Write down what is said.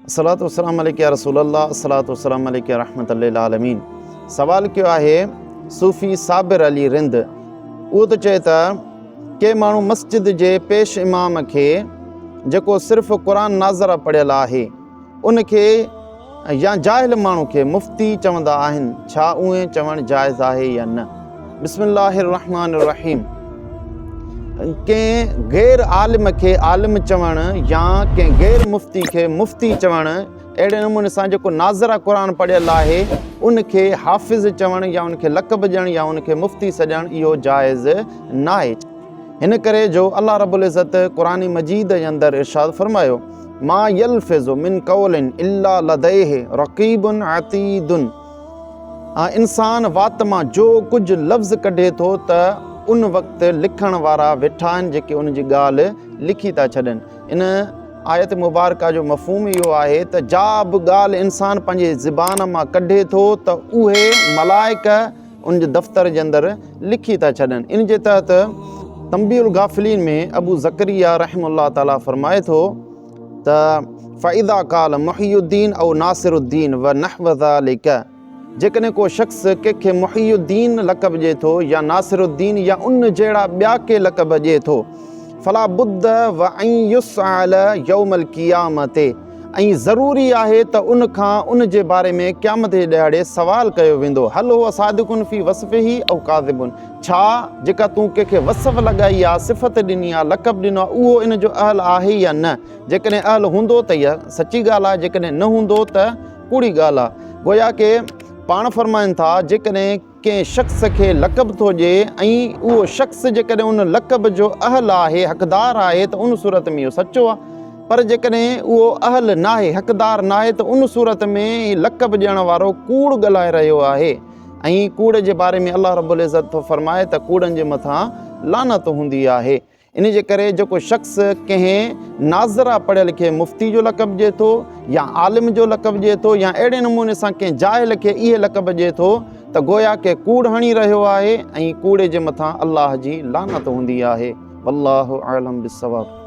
الصلوة والسلام عليک يا رسول الله الصلوة والسلام عليک يا رحمت للعالمين سوال ڪيو آهي صوفي صابر علي رند اهو ٿو چئي ته ڪي ماڻهو مسجد جي پيش امام کي جيڪو صرف قرآن ناظره پڙهيل آهي ان کي يا جاهل ماڻهو کي مفتي چوندا آهن ڇا اونهي چوڻ جائز آهي يا نه؟ بسم الله الرحمن الرحيم ڪنهن غير عالم کي عالم چوڻ يا ڪنهن غير مفتي کي مفتي چوڻ اهڙي نموني سان جيڪو ناظره قرآن پڙهيل آهي ان کي حافظ چوڻ يا ان کي لقب ڏيڻ يا ان کي مفتي سڏڻ اهو جائز ناهي هن ڪري جو الله رب العزت قرآن مجيد جي اندر ارشاد فرمايو ما يلفظ من قول الا لديه رقيب عتيد انسان وات مان جو ڪجهه لفظ ڪڍي ٿو ته ان وقت لکڻ وارا ويٺا آهن جيڪي ان جي ڳالهه لکي ٿا ڇڏن. ان آيت مبارڪه جو مفهوم اهو آهي ته جا به ڳالهه انسان پنهنجي زبان مان ڪڍي ٿو ته اهي ملائڪ ان جي دفتر جي اندر لکي ٿا ڇڏن. ان جي تحت تنبيه الغافلين ۾ ابو زڪريا رحمه الله تعالٰي فرمائي ٿو ته فاذا قال محي الدين او ناصر الدين ونحو ذلك جيڪڏهن ڪو شخص ڪنهن کي محي الدين لقب ڏئي ٿو يا ناصر الدين يا ان جهڙا ٻيا ڪي لقب ڏئي ٿو فلا بد وان يسال يوم القيامة ۽ ضروري آهي ته ان کان ان جي باري ۾ قيامت جي ڏهاڙي سوال ڪيو ويندو هل هو صادق في وصفه او ڪاذب ڇا جيڪا تون ڪنهن کي وصف لڳائي آ، صفت ڏني آ، لقب ڏنو آ، اهو ان جو اهل آهي يا نه؟ جيڪڏهن اهل هوندو ته اها سچي ڳالهه آ، جيڪڏهن نه هوندو ته ڪوڙي ڳالهه آ. گويا ڪه پاڻ فرمائن ٿا جيڪڏهن ڪنهن شخص کي لقب ٿو ڏئي ۽ اهو شخص جيڪڏهن ان لقب جو اهل آهي، حقدار آهي ته ان صورت ۾ اهو سچو آ، پر جيڪڏهن اهو اهل ناهي، حقدار ناهي ته ان صورت ۾ هي لقب ڏيڻ وارو ڪوڙ ڳالهائي رهيو آهي ۽ ڪوڙ جي باري ۾ الله رب العزت ٿو فرمائي ته ڪوڙن جي مٿان لعنت هوندي آهي. ان جي ڪري جيڪو شخص ڪنهن ناظره پڙهيل کي مفتي جو لقب ڏئي ٿو يا عالم جو لقب ڏئي ٿو يا اهڙي نموني سان ڪنهن جاهل کي اهي لقب ڏئي ٿو ته گويا ڪي ڪوڙ هڻي رهيو آهي ۽ ڪوڙي جي مٿان الله جي لعنت هوندي آهي والله اعلم بالصواب.